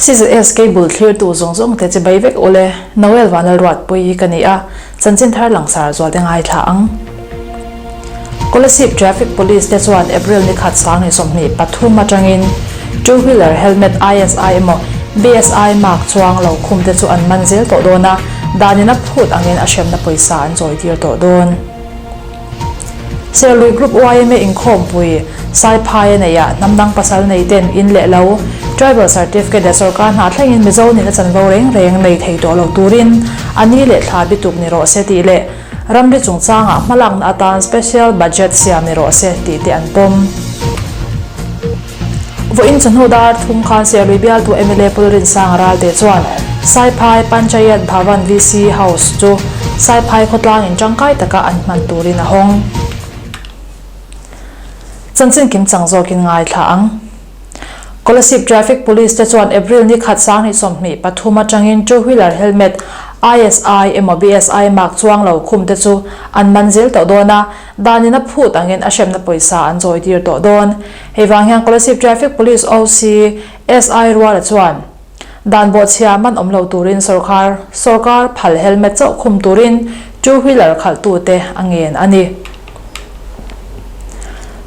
CZS Cable thlirtu zawng zawng te chibai vek ule, Noel Vanlalruatpui hi ka ni a, chanchin thar langsar zual te ngaithla ang. Kolasib Traffic Police te chuan April ni khat sang ni 23 atangin Two Wheeler Helmet ISI emaw BSI mark chuang lo khum te chu an man zel tawh dawn a, danin a phut angin a hremna pawisa an chawi tir tawh dawn. Serlui Group yma inkhawmpui Saiphai a neih ah hnamdang pasal nei ten in leh lo Tribal Certificate leh sorkar hna thlengin Mizo nihna chanvo reng reng nei thei tawh lo turin a ni leh thla bituk ni rawh se tih leh ramri chungchangah hmalakna atan Special Budget siam ni rawh se tih te an pawm. Vawiin chawhnu dar thum khan Serlui bialtu mla Pulrinsanga Ralte chuan Saiphai Panchayat Bhavan VC House chu Saiphai khawtlangin tangkai taka an hman turin a hawng. Chanchin kim chang zawkin ngaithla ang. Kolasib Traffic Police te chuan April ni khat 2023 atangin two wheeler helmet ISI emaw BSI mark chuang lo khum te chu an man zel tawh dawn a, danin a phut angin a hremna pawisa an chawi tir tawh dawn. Hei vang hian Kolasib Traffic Police OC SI Ruala chuan dan bawhchhia man awm lo turin sorkar sorkar phal helmet chauh khum turin two wheeler khalhtute a ngen a ni.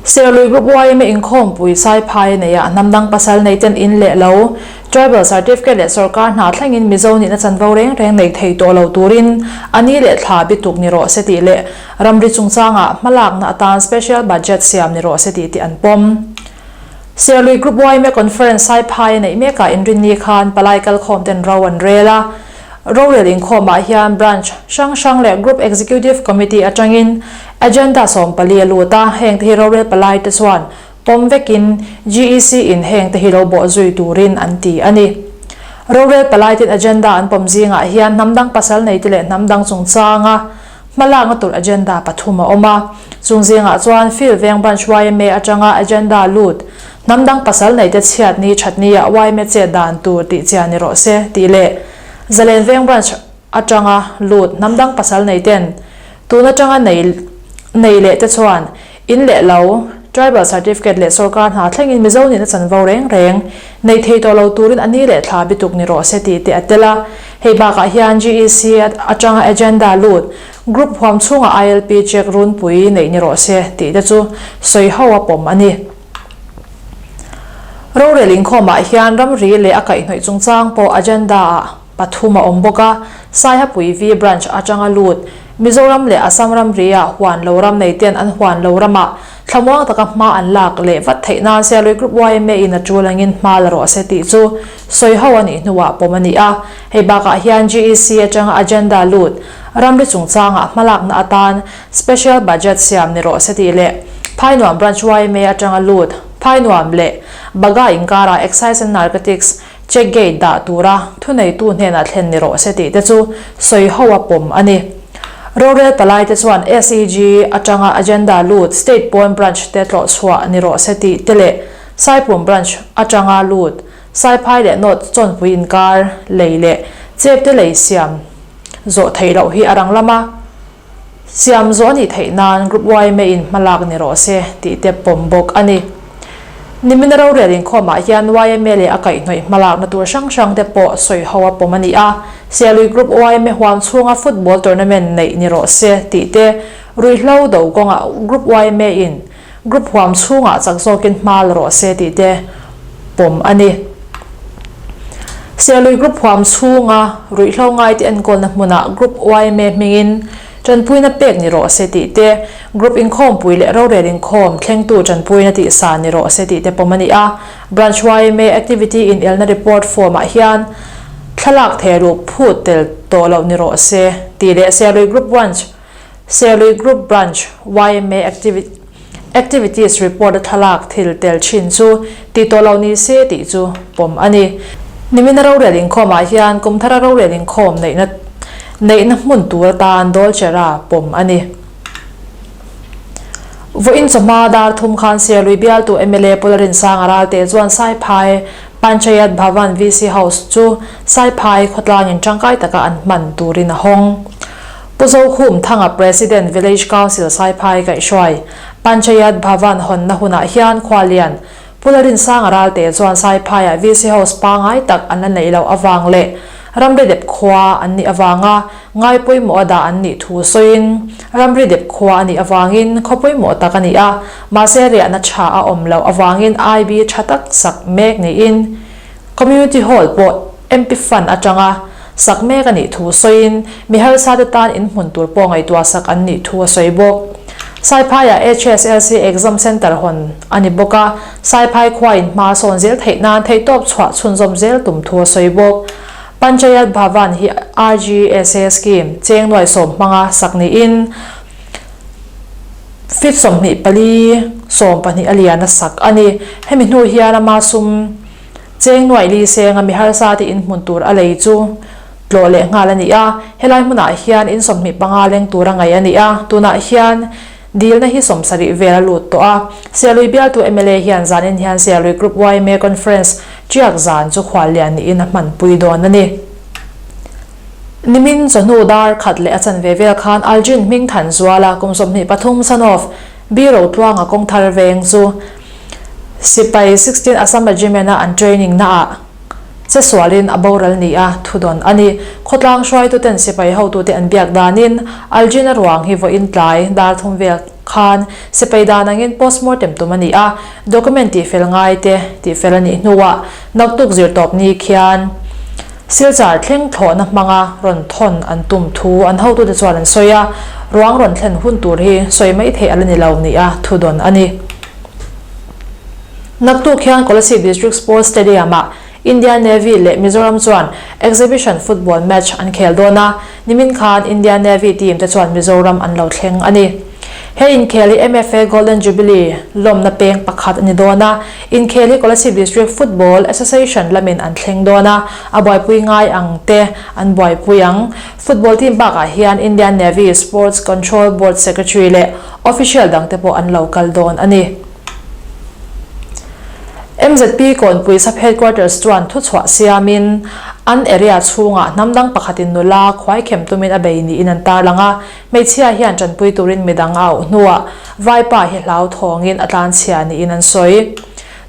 Serlui Group yma inkhawmpui Saiphai a nei a, hnamdang pasal nei ten in leh lo, Tribal Certificate leh sorkar hna thlengin Mizo nihna chanvo reng reng nei thei tawh lo turin a ni leh thla bituk ni rawh se tih leh ramri chungchangah hmalakna atan Special Budget siam ni rawh se tih tih an pawm. Serlui Group yma Conference Saiphai a neih mekah inrinni khan palai kalkhawm ten ro an rel a. Rorel inkhawmah hian Branch hrang hrang leh Group Executive Committee atangin Agenda 14 a lut a, heng te hi rorel palai te chuan pawm vekin GEC in heng te hi lo bawh zui turin an ti a ni. Rorel palai ten agenda an pawm zingah hian hnam dang pasal nei te leh hnam dang chungchanga hmalakna tur agenda pathum a awm a, chung zingah chuan Field Veng Branch yma atanga agenda lut hnam dang pasal nei te chhiat ni that ni ah yma chet dan tur tih chian ni rawh se tih leh Zalen Veng Branch atanga lut hnam dang pasal nei ten tun atanga nei nei leh te chuan in leh lo Tribal Certificate leh sorkar hna thlengin Mizo nihna chanvo reng reng nei thei tawh lo turin a ni leh thla bituk ni rawh se tih te a tel a. Hei bakah hian GEC atanga agenda lut Group huam chhunga ILP check runpui neih ni rawh se tih te chu sawi ho a pawm a ni. Rorel inkhawmah hian ramri leh a kaihhnawih chungchang pawh agenda-ah pathum a awm bawk a, Saihapui V Branch atanga lut Mizoram leh Assam ramri-ah huan lo ram nei ten an huan lo ramah thlamuang taka hma an lak leh vat theih nan Sialui Group yma in a tul angin hma la rawh se tih chu sawi ho a nih hnuah pawm a ni a. Hei bakah hian GEC atanga agenda lut ramri chungchangah hmalakna atan Special Budget siam ni rawh se tih leh Phainuam Branch yma atanga lut Phainuam leh Baga inkarah Excise and Narcotics Check gate dah tura thuneitu hnenah thlen ni rawh se tih te chu sawi ho a pawm a ni. Rorel palai te chuan SEG atanga agenda lut State pawn branch te tlawh chhuah ni rawh se tih te leh Saipum branch atanga lut Saiphai leh North chawnpui inkar lei leh chep te lei siam zawh theih loh hi a rang lama siam zawh a nih theih nan Group yma in hmalak ni rawh se tih te pawm bawk a ni. Nimina rorel inkhawmah hian yma leh a kaihhnawih hmalakna tur hrang hrang te pawh sawi ho a pawm a ni a, Sialui Group yma huam chhunga football tournament neih ni rawh se tih te, ruihhlo do kawngah Group yma in Group huam chhungah chak zawkin hma la rawh se tih te pawm a ni. Serlui Group huam chhunga ruihhlo ngaite enkawlna hmunah Group yma hmingin tanpuina pek ni rawh se tih te, Group inkhawmpui leh rorel inkhawm thlengtu tanpuina tih sa ni rawh se tih te pawm a ni a. Branch yma Activity inelna report form ah hian thlalak thehluh phut tel tawh loh ni rawh se tih leh Serlui Group Branch Serlui Group Branch yma Activities Report a thlalak thil tel thin chu tih tawh lo ni se tih chu pawm a ni. Nimina rorel inkhawmah hian kum thara rorel inkhawm neihna neihna hmun tur atan Dolchera pawm a ni. Vawiin chawhma dar thum khan Serlui bialtu mla Pularinsanga Ralte chuan Saiphai Panchayat Bhavan VC House chu Saiphai khawtlangin tangkai taka an hman turin a hawng. Pu Zokhum Thanga President Village Council Saiphai kaihhruai Panchayat Bhavan hawnna hunah hian Khualian Pu Lalrinsanga Ralte chuan Saiphaiah VC House pangai tak an la neih loh avang leh ramri dep khua an nih avanga ngai pawimawh a dah an nih thu sawiin, ramri dep khua a nih avangin khaw pawimawh tak a ni a, mahse riahna tha a awm loh avangin IB tha tak sak mek niin Community Hall pawh MP Fund atanga sak mek a nih thu sawiin mi harsa te tan inhmun tur pawh ngaihtuah sak an nih thu a sawi bawk. Saiphaiah HSLC Exam Centre hawn a ni bawk a, Saiphai khuain hma sawn zel theih nan theihtawp chhuah chhunzawm zel tum thu a sawi bawk. Panchayat Bhavan hi RGSA Scheme cheng nuaisawm hmanga sak niin feet 24 12 a lian a sak a ni. Hemi hnu hian ama sum Cheng nuaih li senga mi harsa te inhmun tur a lei chu tlawh leh nghal a ni a, helai hmunah hian in 25 leng tur a ngaih a ni a, tunah hian dilna hi 70 vel a lut tawh a. Sialui bialtu mla hian zanin hian Sialui Group yma Conference tiak zan chu khuallian niin a hmanpui dawn a ni. Nimin chawhnu dar khat leh a chanve vel khan Algin hming than zuala kum 23 son of Biro tluanga kawng thar veng chu Sipai 16 Assam Regiment a an training naah che sualin a boral ni a thudawn a ni. Khawtlang hruaituten sipai hotute an biak danin Algin a ruang hi vawiin tlai dar thum vel khan sipai dan angin postmortem tum a ni a, document tihfel ngai te tihfel a nih hnuah naktuk zirtawp ni khian Silchar thleng thlawhna hmanga rawn thawn an tum thu an hotute chuan an sawi a, ruang rawn thlen hun tur hi sawi mai theih a la ni lo nia thudawn a ni. Naktuk hian Kolasib District Sports Stadium-ah India Navy leh Mizoram chuan Exhibition Football Match an khel dawn a, nimin khan India Navy team te chuan Mizoram an lo thleng a ni. He inkhel hi MFA Golden Jubilee lawmna peng pakhat a ni dawn a, inkhel hi Kolasib District Football Association lamin an thleng dawn a, a buaipui ngai ang te an buaipui ang. Football team bakah hian Indian Navy Sports Control Board Secretary leh official dangte pawh an lo kal dawn a ni. MZP Kawnpui Sub Headquarters chuan thuchhuah siamin an area chhungah hnam dang pakhatin nula khuaikhem tumin a bei niin an tarlang a, Hmeichhia hian tanpui turin midang a auh hnuah vaipa hi hlauthawngin a tlanchhia niin an sawi.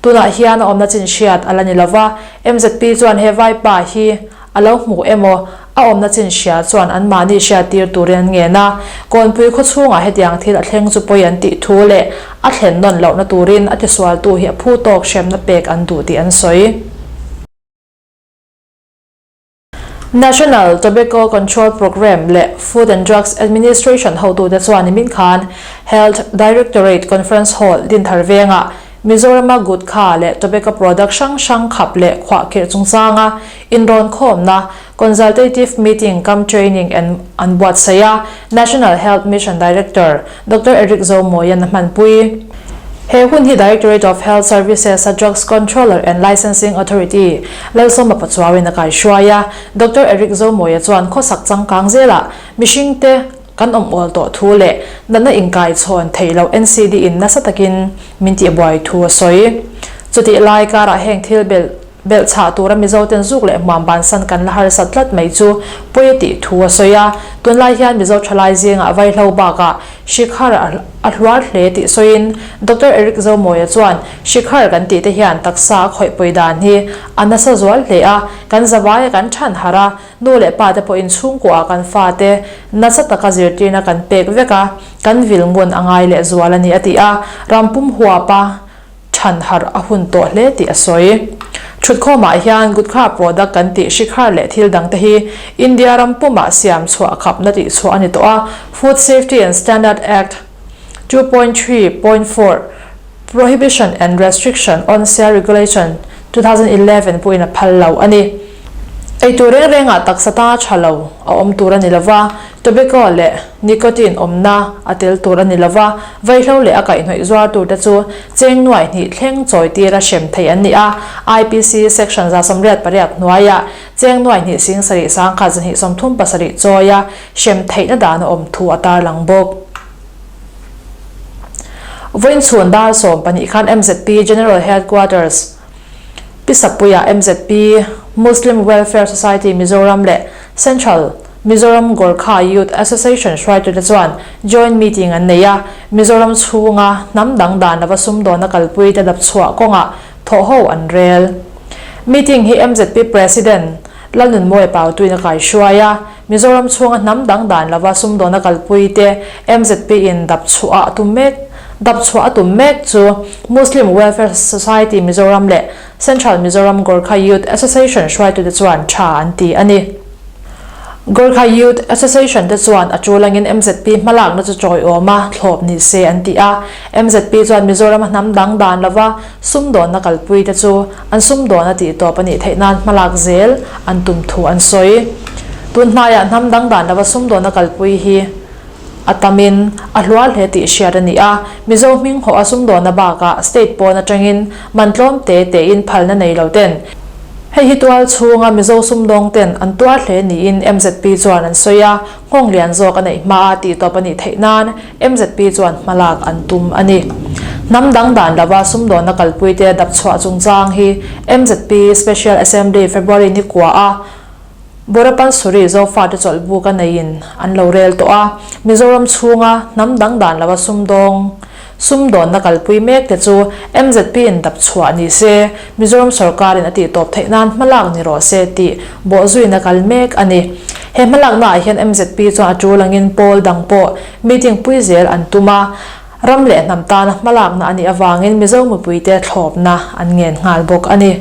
Tunah hian a awmna chin hriat a la ni lova, MZP chuan he vaipa hi a lo hmuh emaw a awmna chin hria chuan anmahni hriattir turin an ngen a, Kawnpui khawchhungah hetiang thil a thleng chu pawi an tih thu leh a thlen nawn lohna turin a tisualtu hi a phu tawk hremna pek an duh tih an sawi. National Tobacco Control Programme leh Food and Drugs Administration hotute chuan nimin khan Health Directorate Conference Hall Dinthar vengah Mizorama Gutkha leh tobacco product hrang hrang khap leh khuahkhirh chungchanga inrawnkhawmna Consultative Meeting cum Training and an buatsaih a, National Health Mission Director Doctor Eric Zomawian a hmanpui. He hun hi Directorate of Health Services a Drugs Controller and Licensing Authority, Lalsawma Pachuauin a kaihruai a. Doctor Eric Zomawia chuan khawsak changkang zelah mihringte kan awm awl tawh thu leh natna inkaichhawn theih loh NCD in nasa takin min tihbuai thu a sawi. Chutih lai karah heng thil belh Belhchhah tura Mizoten zuk leh hmuam bansan kan la harsat tlat mai chu pawi a tih thu a sawi a. Tunlai hian Mizo thalai zingah vaihlo bakah Shikhar a hluar hle tih sawiin Doctor Eric Zomawia chuan Shikhar kan tih te hian taksa a khawih pawi dan hi a nasa zual hle a, kan zavaia kan than harh a, nu leh pa te pawhin chhungkuaah kan fate nasa taka zirtirna kan pek vek a, kan vil ngun a ngai leh zual a ni a ti a, rampum huapa Chhan harh a hun tawh hle tih a sawi. Thutkhawmah hian Gutkha product kan tih Shikhar leh thil dangte hi India ram pumah siam chhuah khapna tih chhuah a ni tawh a, Food Safety and Standard Act 2.3.4, Prohibition and Restriction on Sale Regulation, 2011 pawhin a phal lo a ni. Eitur reng rengah taksa ta tha lo a awm tur a ni lova, tobacco leh nicotine awmna a tel tur a ni lova, vaihlo leh a kaihhnawih zuar turte chu cheng nuai hnih thleng chawi tira hrem thei an ni a, IPC Section 188 hnuaiah cheng nuai hnih sing sarih sangkhat 237 chawia hrem theihna dan a awm thu a tarlang bawk. Vawiin chhun dar 12 khan MZP General Headquarters, Pi Sapuia, MZP, Muslim Welfare Society Mizoram leh Central. Mizoram Gorkha Youth Association hruaitute chuan joint meeting an nei a, Mizoram chhunga hnam dang dan lova sumdawnna kalpuite dapchhuah kawngah thawhho an rel. Meeting hi mzp President Lalnunmawia Pautuin a kaihruai a, Mizoram chhunga hnam dang dan lova sumdawnna kalpuite mzp in dapchhuah a tum mek dapchhuah a tum mek chu Muslim Welfare Society Mizoram leh Central Mizoram Gorkha Youth Association hruaitute chuan tha an ti a ni. Gorkha Youth Association te chuan a tul angin mzp hmalakna chu chawiawm a thlawp ni se an ti a. Mzp chuan Mizorama hnam dang dan lova sumdawnna kalpui te chu an sumdawn a tih tawp a nih theih nan hmalak zel an tum thu an sawi. Tun hnaiah hnam dang dan lova sumdawnna kalpui hi a tamin a hluar hle tih hriat a ni a. Mizo hming hawh a sumdawnna bakah state pawn atangin man tlawm te tein phalna nei lo ten hei hi tual chhunga Mizo sumdawng ten an tuar hle niin mzp chuan an sawi a, nghawng lian zawk a neih hmaa tih tawp a nih theih nan mzp chuan hmalak an tum a ni. Hnam dang dan lova sumdawnna kalpuite dapchhuah chungchang hi mzp Special Assembly February ni kua a Borapansuri Zofate chawlh buk a neiin an lo rel tawh a, Mizoram chhunga hnam dang dan lova sumdawng sumdawnna kalpui mek te chu mzp in dap chhuah ni se, Mizoram sorkarin a tih tawp theih nan hmalak ni rawh se tih bawhzuina kal mek a ni. He hmalakna ah hian mzp chuan a tul angin pawl dang pawh meeting pui zel an tum a, Ram leh hnam tana hmalakna a nih avangin Mizo mipuite thlawpna an ngen nghal bawk a ni.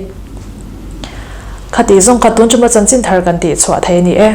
Khatih zawng kha tun chuma chanchin thar kan tih chhuah thei a ni e.